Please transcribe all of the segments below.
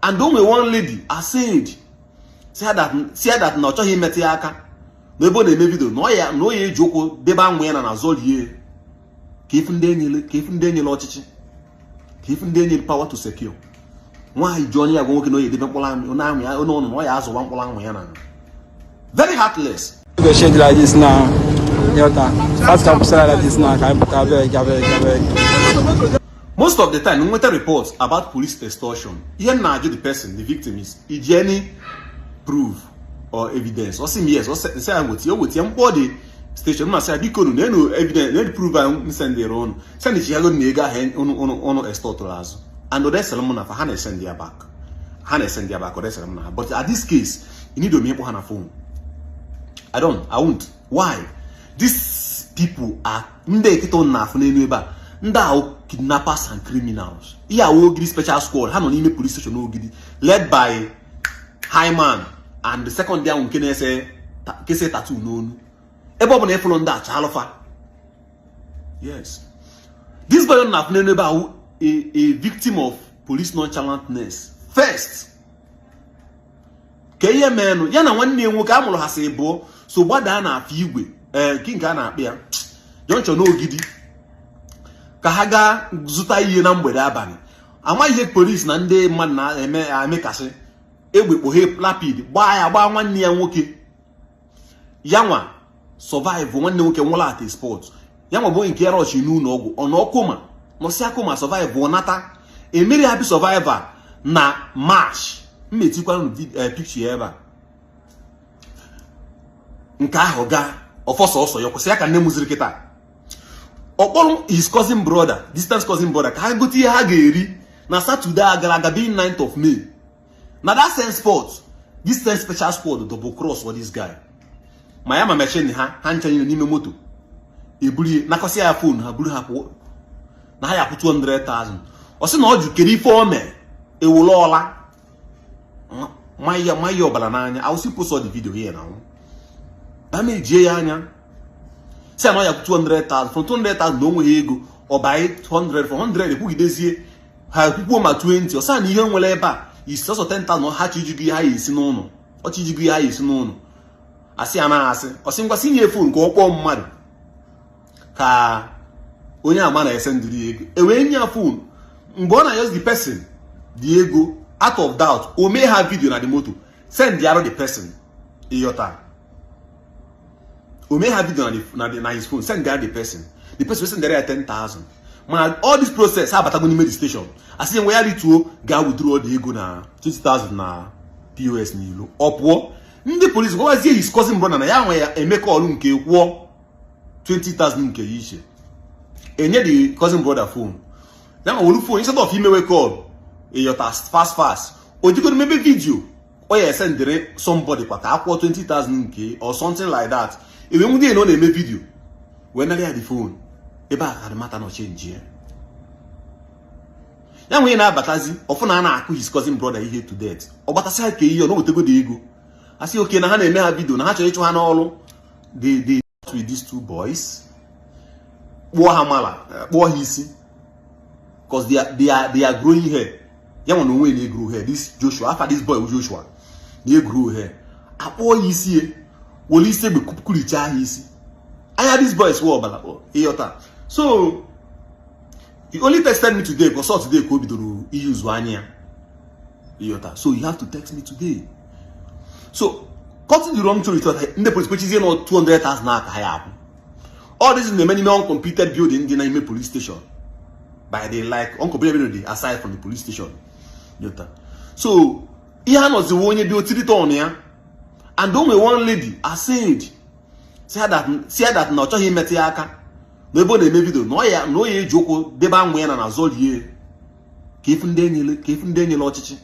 And o nwere one lady said si ya that na ọ chọghị imetụ ya aka na ebe ọ na-eme video, na ọ ya na ọ ya eji ụkwụ debe anwụ ya na na zọrie ka ifu ndị enyere, ka ifu ndị enyere ọchịchị, ka ifu ndị enyere power to secure. Nwaanyị ji onye ya gwa nwoke na ọ ya edebe mkpụrụ amụ na amụ ya n'ọnụ, na ọ ya azụwa mkpụrụ amụ ya na. Very heartless. Go change like this now. Yota. Fast ka kwụsịrị like this now ka anyị pụta, abeg, abeg, abeg. Most of the time nweta reports about police extortion, ihe m na-ajụ the person, the victim, is, iji any proof or evidence? Ọ sị m yes. Ọ sị ya wetie, o wetie mkpọ dị station. M na-asị ya, biko nu, na-enu evidence, na proof ahụ m sendịrị ụnụ, send chihago na ego ahụ ụnụ extortụrụ azụ. And ọ desịrị m na fa ha na-esend ya back, ha na-esend ya back. Ọ desịrị m na ha. But at this case, you need to ịkpọ ha na phone. I don't, I won't. Why? These people are ndị ekịta ụnụ na-afụ n'elu ebe a, ndị ahụ kidnappers and criminals. Ihe awụ Ogidi special squad. Ha nọ n'ime police station Ogidi, led by Hyman and the second ahụ nke na-ese kese tattoo n'onu. Ebe ọ bụla ịfụrụ ndị acha alụfa. Yes, this boy nọ na-afụ n'elu ebe ahụ, a victim of police nonchalantness. First, ka ihe meenụ, ya na nwanne ya nwoke a mụrụ ha si bụọ so gbadaa na afọ igwe, ee, nke a na-akpị ya junction n'Ogidi, ka ha gaa zụta ihe na mgbede abalị. Amaghị ihe polisi na ndị mmadụ na-eme emekasị egbe kpoghe rapid, gbaa ya, gbaa nwanne ya nwoke. Ya nwa survive, nwanne nwoke nwụrụ at a spot. Ya nwa bụ onye nke ya rọchi n'ụlọ ọgwụ, ọ nọ coma, nọsịa coma, survive, ọ nata emeri happy survivor na March. M etikwana picture ya ebe a. Nke ahụ gaa ọfọ sọsọ ya kwụsị ya ka nne mụziri kịta. Ọ kpọrọ his cousin brother, distance cousin brother, ka ha gote ihe ha ga-eri na Saturday a gara aga, being 9th of May. Na that same spot, this same special squad double cross for this guy, ma ya ma machine ha, ha ncha niile n'ime moto eburie, nakọsịa ya phone ha, buru ha pụọ na ha ya akwụ 200,000. Ọ sị na ọ jụ kere ife o mee ewule ọla maya ọbara n'anya. I will still post all the video here now. Ba ma ejie ya anya si na ọ ya kwụ 200,000. From 200,000 na o nweghị ego, ọ banye 100, for 100 ekwugidezie ha, ekwukwuo ma 20. Ọ sị na ihe nwere ebe a isi ọsọ 10,000, ha chọ ijigo ihe ha ya esi n'ụlọ, ọchọ ijigo ihe ha ya esi n'ụlọ. Asị ya na asị, ọ sị ngwa, si nye phone ka ọ kpọọ mmadụ, ka onye ama na-ese ndịrị ya ego. E wee nye ya phone. Mgbe ọ na-ayọzi the person the ego, out of doubt, o mee ha video na the moto, send ya the person. Ịyọta? O mee ha video na his phone, send ya the person. The person send ya 10,000. Mana all this process, ha abatago n'ime the station, asị ya ngwa, ya rituo, gaa withdraw the ego na 20,000 na POS n'ilo. Ọ pụọ, ndị polisi gwawazie his cousin brother na ya nwe ya emeka ọrụ nke kwụọ 20,000 nke ya iche. Enye the cousin brother phone ya ma wolu phone. Instead of imewe call, ịyọta, fast fast, o jigodo mebe video ọ ya esendịrị somebody kwa ka akwụọ 20,000 nke or something like that. Ewe nwunye na ọ na-eme video wee nara ya the phone. Ebe a ka mata nọ change ya. Ya nwunye na-abatazi ọfụ na a na-akụ his cousin brother ihe to death. Ọ gbatasị ha ka ihe ọ na wetego dị ego, asị oke na ha na-eme ha video, na ha chọrọ ịchụ ha n'ọrụ. They with these two boys, kpụọ ha mala, kpụọ ha isi, cause they are growing hair. Ya nwa na onwe na-egrow hair. This Joshua, afa this boy Joshua, na-egrow hair. Akpụọ ya isi ya, were isi egbe kurichaa ha isi anya. This boy swe ọbara, ịghọta? So he only texted me today, because all today ka o bidoro iyuzu anya ya, ịghọta? So you have to text me today. So cutting the wrong story short, ndị police kwechizie na 200,000 aka ha ya akwụ. All this na-eme n'ime uncompleted building dị n'ime police station, by the like uncompleted building aside from the police station, ịghọta? So ihe a nọziwe onye bi otiri ton ya. And o nwere one lady said si ya that na ọ chọghị imetụ ya aka na ebe ọ na-eme video, na ọ ya na ọ ya eji ụkwụ debe anwụ ya na na zọrie ka ifu ndị enyere, ka ifu ndị enyere ọchịchị,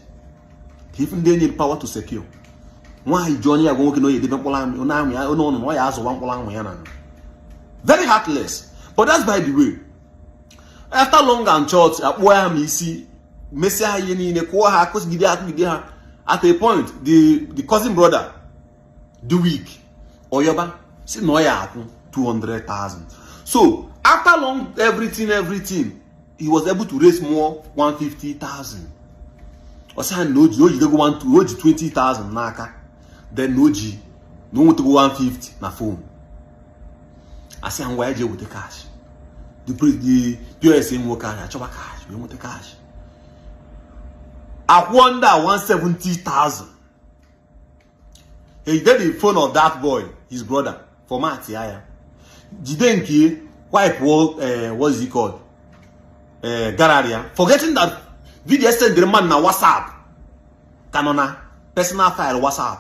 ka ifu ndị enyere power to secure. Nwaanyị ji onye ya gwa nwoke na ọ ya edebe mkpụrụ amụ na amụ ya n'ọnụ, na ọ ya azụwa mkpụrụ amụ ya na. Very heartless. But that's by the way. After long and short, akpụọ ya ma isi, mesịa ha ihe niile, kụọ ha, akụgide ha, akụgide ha. At a point, the cousin brother dị weak, oyoba si na ọ ya akwụ 200,000. So after long everything, everything, he was able to raise more 150,000. Ọ sị ha na o jidego one o ji 20,000 n'aka, then na o ji na o nwetago 150 na phone. Asị ha ngwa, ya ji eweta cash. The POS nwoke ahụ achọba cash wee nweta cash, akwụọ ndị a 170,000. He jide the phone of that boy, his brother, format ya jide nke wipe, what's it called, gallery ya, forgetting that video sendịrị mmadụ na WhatsApp ka nọ na personal file WhatsApp.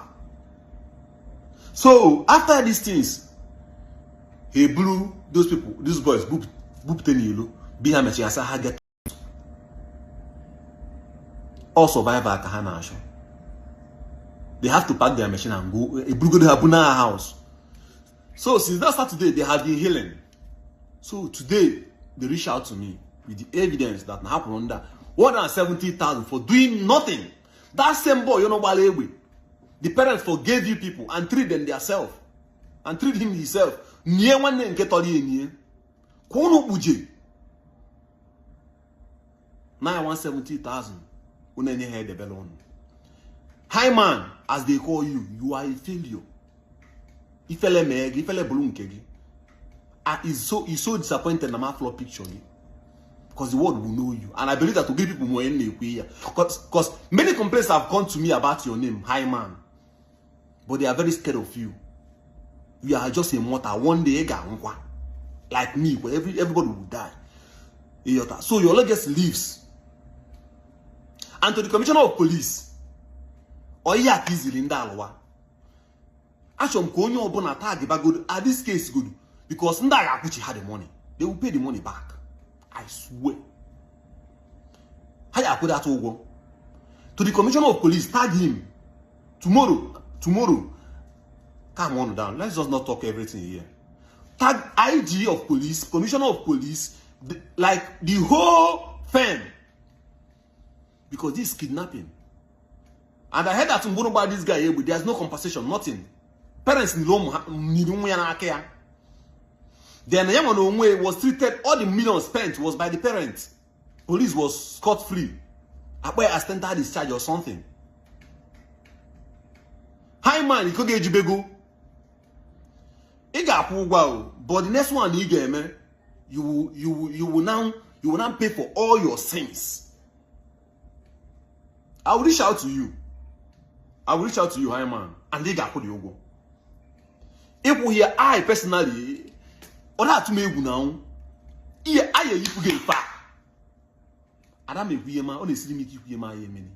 So after these things, he buru those people, these boys, bupute n'ilo bi ha mechara, asa ha get all survivor ka ha na-achọ. They have to pack their machine and go. Eburugodo ha buna ha house. So since that Saturday, they have been healing. So today they reach out to me with the evidence that na ha kwụrụ ndị a 170,000 for doing nothing. That same boy gbara egbe, the parents forgave you people and treat them themselves and treat him himself. Nie nwanne nke tọrọ ya enye ka unu kpuje na 170,000, unu enye ha edebela unu. High man, as they call you, you are a failure. Ifele mee gị, ifele bụrụ nke gị. Ah, is so disappointed na ma floor picture gị, because the world will know you, and I believe that to give people more na-ekwu ya, because many complaints have come to me about your name, High man, but they are very scared of you. You are just a mortal. One day ị ga-anwụkwa like me. Where everybody will die. Ịghọta? So your legacy lives. And to the commissioner of police, ọ ihe a ka iziri ndị alụwa. Achọrọ m ka onye ọbụla tag bagodo at this case godo, because ndị a ga-akwụchi ha the money. They will pay the money back, I swear. Ha ga-akwụdata ụgwọ. To the commissioner of police, tag him tomorrow. Tomorrow, calm on down, let's just not talk everything here. Tag IG of police, commissioner of police, like the whole firm, because this is kidnapping. And I heard that mgbe gba this guy egbe, there's no compensation, nothing. Parents niri ụmụ ha, niri nwa ya n'aka ya. Then ya nwa na onwe was treated. All the millions spent was by the parents. Police was scot free, akpa ya accidental discharge or something. High man, iko ga-ejibego, ị ga-akwụ ụgwọ o, but the next one ị ga-eme, you will now pay for all your sins. I will reach out to you. I will reach out to you, high man, and ị ga-akwụ dị ụgwọ. Ịkwụghị ya, I personally, ọ na-atụ m egwu na anwụ ihe anyị eyipụ gị efe a. Ada m ekwu ihe ma ọ na-esiri m ike ikwu ihe ma ya emeni.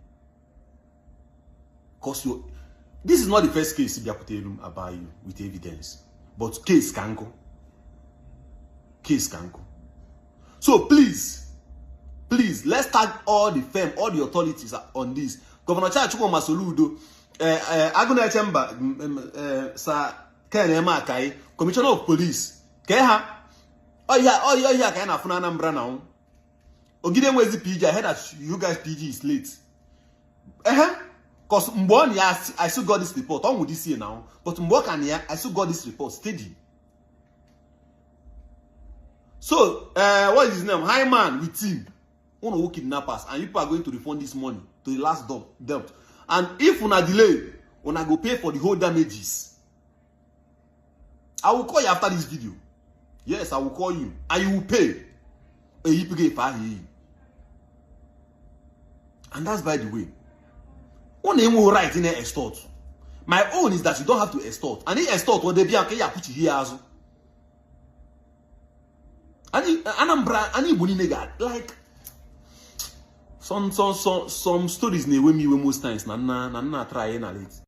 'Cause you, this is not the first case bịakwutere m about you with evidence, but case ka nkụ, case ka nkụ. So please, please, let's tag all the firm, all the authorities on this. Governor Charles Chukwuma Soludo, Agụnaechemba, Sir Ken Emeakayi, commissioner of police, kee ha ọhịa ọhịa ọhịa ka anyị na-afụ na Anambra na Ogide enwezi PG. I heard that you guys PG is late. Ehe, 'cause mgbe ọ na ya, I still got this report. Ọ nwụ this year now, but mgbe ọ ka na ya, I still got this report steady. So what is his name, High man with team, unu who kidnappers, and you people are going to refund this money to the last debt. And if una delay, una go pay for the whole damages. I will call you after this video. Yes, I will call you and you will pay. Eyipụga efe ahụ eyi. And that's by the way. Unu enweghị right in extort. My own is that you don't have to extort, and if extort ọ debia nke ya akwụchighi ya azụ. Anyị Anambra, anyị Igbo niile ga like some stories na-ewe m iwe most times na nna try na late.